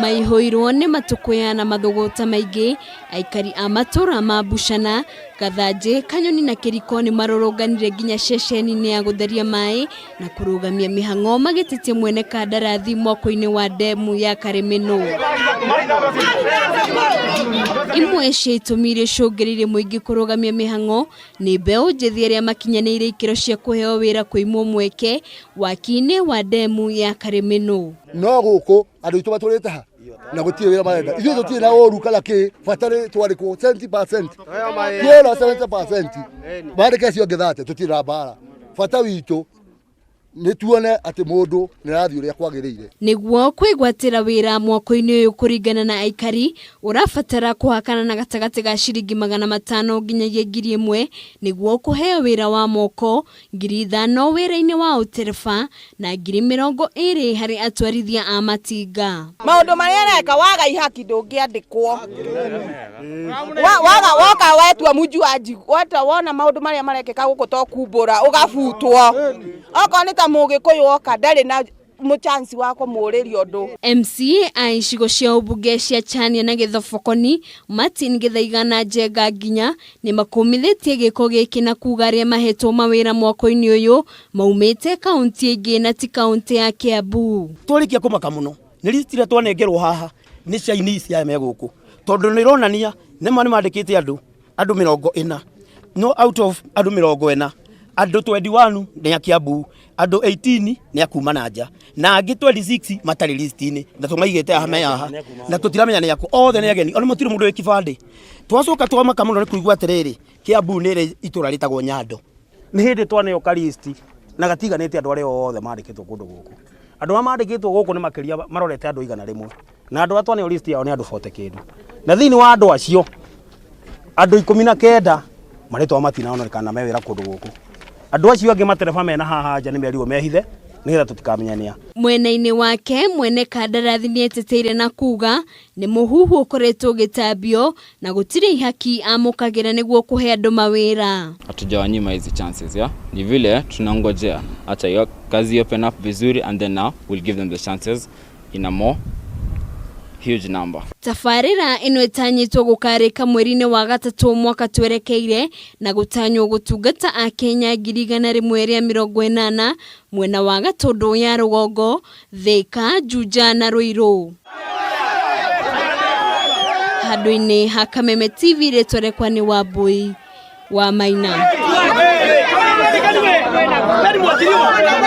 Maihũirwo nĩ matũkũya na mathũgũta maingĩ, aikari a matũra ma Buchana, Gathanjĩ, Kanyoni na Kĩriko nĩ marũrũnganire nginya ceceni-inĩ ya gũtheria maĩ na kũrũgamia mĩhang'o magĩtetia mwene kandarathi mwako-inĩ wa ndemu ya Karĩmĩnũ. Imwe cia itũmi iria icũngĩrĩirie mũingĩ kũrũgamia mĩhang'o nĩ mbeũ njĩthĩ arĩa makinyanĩire ikĩro cia kũheo wĩra kũimwo mweke waki-inĩ wa ndemu ya Karĩmĩnũ. No gũkũ andũ aitũ matũrĩte ha na gũtirĩ wĩra marenda. Ithuĩ tũtirĩ na ũru kana kĩ, bata nĩ twarĩkwo 70%, tuona 70% mandĩke acio angĩ 30, tũtirĩ na mbara. Bata witũ nĩ tuone atĩ mũndũ nĩ arathiĩ ũrĩa kwagĩrĩire. Nĩguo kwĩgwatĩra wĩra mwako-inĩ ũyũ kũringana na aikari, ũrabatara kũhakana na gatagatĩ ga ciringi 500 nginyagia 1000 nĩguo kũheo wĩra wa moko, 5000 wĩra-inĩ wa ũtereba na 20,000 harĩ atwarithia a matinga. Maũndũ marĩa areka, waga ihaki ndũngĩandĩkwo. Waga woka wetua mũjuanji wata wona maũndũ marĩa marekĩka gũkũ to kumbũra ũgabutwo. Okorwo nĩ ta Mũgĩkũyũ oka ndarĩ na mũchanci wa kũmũrĩria ũndũ. MCA a icigo cia ũmbunge cia Chania na Gĩthobokoni Martin Gĩthaiga na Njenga Nginya nĩ makũmithĩtie gĩko gĩkĩ na kuga arĩa mahetwo mawĩra mwako-inĩ ũyũ maumĩte kaunti ĩngĩ na ti kaunti ya Kiambu. Twarĩkia kũmaka mũno nĩ list ĩrĩa twanengerwo haha nĩ Chinese aya me gũkũ, tondũ nĩ ĩronania nĩma nĩ mandĩkĩte andũ 40, no out of andũ 40, andũ 21 nĩ a Kiambu, andũ 18 nĩ a kuma na nja, na angĩ 26 matarĩ list-inĩ na tũmaigĩte haha me haha na tũtiramenya nĩ akũ, othe nĩ ageni, ona mũtirĩ mũndũ wĩ kĩbandĩ. Twacoka twamaka mũno nĩ kũigua atĩrĩrĩ, Kiambu nĩ ĩrĩ itũra rĩtagwo Nyando. Nĩ hĩndĩ twaneo ka list na gatiganĩte andũ arĩa othe mandĩkĩtwo kũndũ gũkũ. Andũ arĩa mandĩkĩtwo gũkũ nĩ makĩria marorete andũ 100, na andũ arĩa twaneo list yao nĩ andũ 40 kĩndũ, na thĩinĩ wa andũ acio andũ 19 marĩtwa matinaonekana me wĩra kũndũ gũkũ. Andũ acio angĩ matereba mena haha nja nĩ merirwo mehithe nĩgetha tũtikamenyane. Mwena-inĩ wake mwene kandarathi nĩ eteteire na kuga nĩ mũhuhu ũkoretwo ũgĩtambio na gũtirĩ ihaki amũkagĩra nĩguo kũhe andũ mawĩra. Hatujawanyima hizi chances ya ni vile tunangojea acha hiyo kazi open up vizuri and then now we'll give them the chances in a more huge number. Tabarĩra ĩno ĩtanyĩtwo gũkarĩka mweri-inĩ wa gatatũ mwaka twerekeire na gũtanywo gũtungata akenya 180,000 mwena wa Gatũndũ ya rũgongo, Thika, Juja na Ruiru. Handũ-inĩ ha Kameme TV rĩtwa rĩakwa nĩ Wambui wa Maina.